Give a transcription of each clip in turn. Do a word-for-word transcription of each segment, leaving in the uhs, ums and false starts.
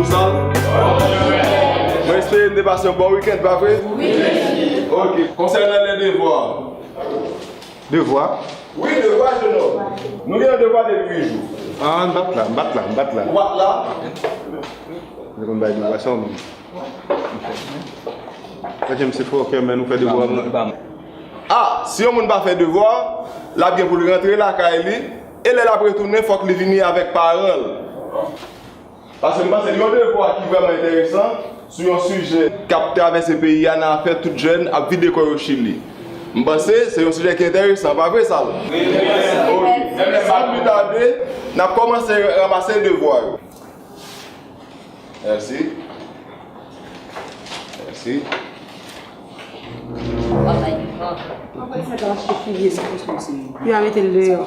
Sal? Mwen espere n te pase yon bon wikenn, pa vre? Wi. Ok. Konsènan lè devwa. Devwa? Wi, devwa, jenòm. Nou gen yon devwa depi uit jou. Ah, m pa t la, m pa t la, m pa t la. Ou pa t la? Mwen konn bay devwa sa, ou menm. Sa James se fòkè, men nou fè devwa nou. Ah, si yon moun pa fè devwa, l ap gen pou l rantre lakay li, e lè l ap retounen, fòk li vini avèk paran l. Paske m panse li yon devwa ki vrèman enteresan sou yon sijè k ap travèse peyi a nan afè tout jèn ap vide kò yo Chili. M panse se yon sijè ki enteresan, pa vre, Sal? Ok. San pli tade, n ap kòmanse ranmase devwa yo. Mèsi. Mèsi. Yo a mete l deyò.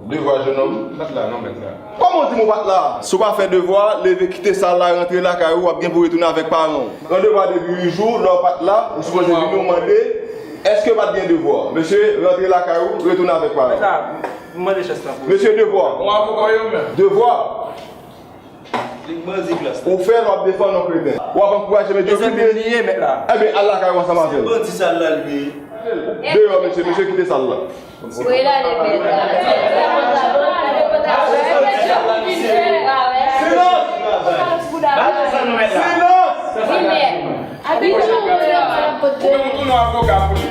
Devwa, jenòm. M pa t la, non, mèt la. Kòman w di m ou pa t la? Si w pa fè devwa, leve kite sal la, rantre lakay ou, w ap gen pou retounen avèk paran w. Pran devwa depi uit jou, lè w pa t la, ou sipoze vini, ou mande, èske pa t gen devwa? Mesye, rantre lakay ou, retounen avèk paran w. Mèt la, m mande chans lan pou ou. Mesye, devwa. Bon, avoka yo menm. Devwa. Li bandi klas la. Ou fè l, w ap defann yon kreten. W ap ankouraje medyokrite. Se bandi li ye, mèt la. Ebyen, al lakay ou ansanm avè l. Se bandi sal la li ye. Deyò, mesye, mesye, kite sal la. Voye l ale, mèt la. Silans! Silans! Wi, mèt. Ou menm ou tounen avoka pou li.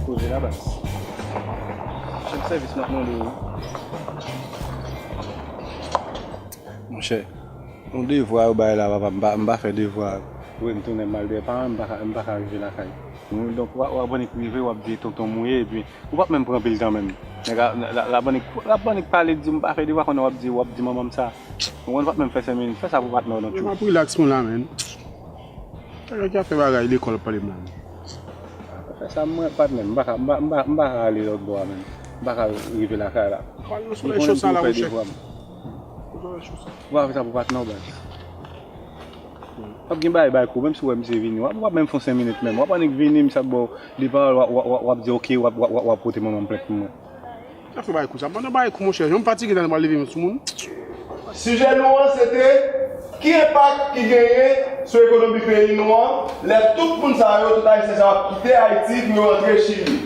Koze la baz. Chak sèvis m ap mande w. Monchè, yon devwa yo bay la, papa, m pa, m pa fè devwa. Wi, m tounen m al dèyè paran m, m pa ka, m pa ka rive lakay. Donk, w a, w ap annik rive, w ap di tonton m ou ye, epi ou p ap menm pran anpil tan menm. Nèg la, la, la, l ap annik, l ap annik pale, di m pa fè devwa, konnen w ap di, w ap di manman m sa. Ou konn, w ap menm fè senk minit, fè sa pou patnè w nan tjou. M ap rilaks mwen la, menn. Nèg la ki ap fè bagay lekòl ap pale m la, menn. Fè sa mwen, patnè m, m pa ka, m pa, m pa, m pa ka ale lòt bò a, menn. M pa ka rive lakay la. Pral nan solèy cho sa la, monchè. Nan solèy cho sa. Ou pa fè sa pou patnè w, baz. W ap gen bagay bay kou, menm si w wè misye vini, w ap, w ap menm fè yon senk minit menm. W ap annik vini, misye ap ba w de pawòl, w ap, w ap, w ap, w ap di, "Ok, w ap, w ap, w ap, w ap pote manman m plent pou mwen." Sa fè bagay kou sa. Pandan bagay kou, monchè, jan m fatige tann pral leve m sou moun. Sijè nou an, se te ki enpak ki genyen sou ekonomi peyi nou an, lè tout moun sa yo, tout Ayisyen sa yo ap kite Ayiti pou yo rantre Chili.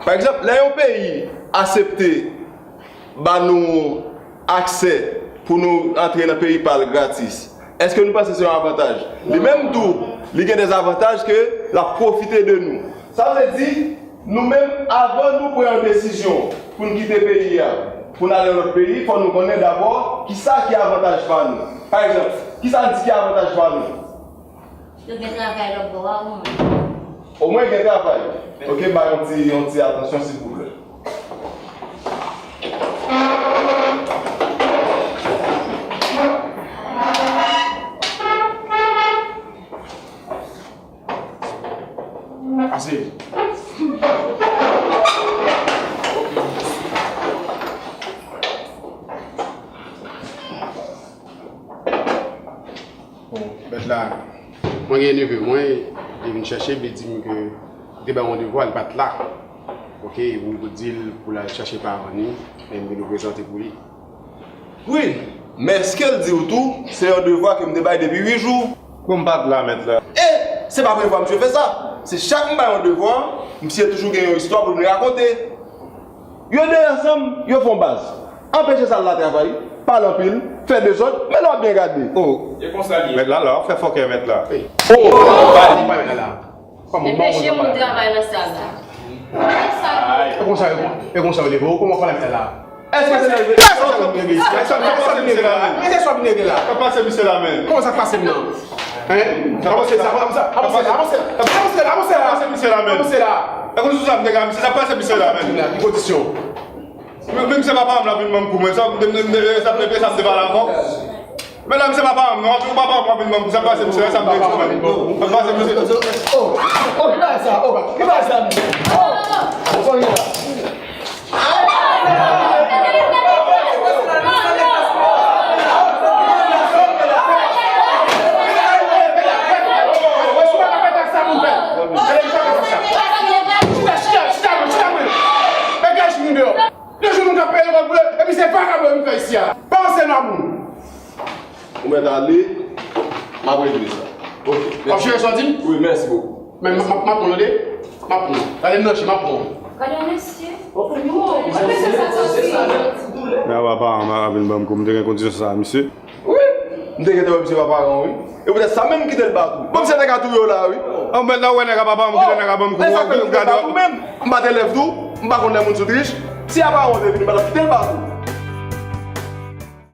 Pa egzanp, lè yon peyi aksepte ba nou aksè pou nou antre nan peyi pa l gratis, èske nou panse se yon avantaj? Li menm tou, li gen de avantaj ke l ap pwofite de nou. Sa vle di, nou menm, avan nou pran yon desizyon pou n kite peyi a, pou n al nan lòt peyi, fò nou konnen dabò kisa ki avantaj pa nou. Pa egzanp, kisa n di ki avantaj pa nou? Yo gen travay lòt bò a, omwen. Omwen gen travay. Ok, ba yon ti, yon ti atansyon, silvouplè. Ase. Bon, mèt la, mwen gen neve mwen, li vin chèche, li di m ke li te bay yon devwa, li pa t la. Ok, m di l pou l al chèche paran li, e m vin reprezante pou li. Wi, men èske l di w tou, se yon devwa ke m te bay depi uit jou? Bon, m pa t la, mèt la. E se pa premye fwa misye fè sa. Se chak m bay yon devwa, misye toujou gen yon istwa pou l vin rakonte. Yo de ansanm, yo fè yon baz. Anpeche sal la travay, pale anpil, fè dezòd, men lè w ap byen gade. Oh. E konsa li ye. Mèt la, la, w ap fè fòkè, mèt la. Oh, baz. Anpeche moun travay nan sal la. E konsa yo, e konsa yo leve w, kòman w pale avèk la? Èske se leve? Èske sa vin regle isi? Èske sa vin regle la? Èske sa vin regle la? Sa pase misye la, men. Kòman sa pase m nan? Hein? Avanse la, avanse la, avanse la, avanse la, avanse la, avanse la, avanse la, avanse la. E konn sou sa m te ka, misye, sa pase misye la, men. Ki kondisyon? Men, men misye papa m la vin ban m kou, men sa, sa, sa, sa, sa m te pale avè w. Men la, misye papa m, non, ou papa m ap vin ban m kou, sa pase misye la, sa m te di, men. Sa pase misye. Oh, oh, ki bagay sa? Oh, ki bagay sa? Oh, oh, oh, oh. Tande, m ap regle sa. Ok. W ap jere sa w di m? Wi, mèsi bokou. Men m ap pran tande. M ap pran. Gade m nan je, m ap pran. Gade yon mesye. Mwen se sa soti. Nan papa an, m ap vin ban m kou. M te gen kondisyon sa, misye. Wi. M te gentan wè misye pa paran, wi. E poutèt sa menm m kite l bat ou. Bon, misye te ka touye w la, wi. An, men nan wè nèg a papa an, m kite nèg a ban m kou. E sa k fè m kite l bat ou menm. M pa t elèv tou. M pa konn lè moun sou trich. Si a paran w te vini, m pa t ap kite l bat ou.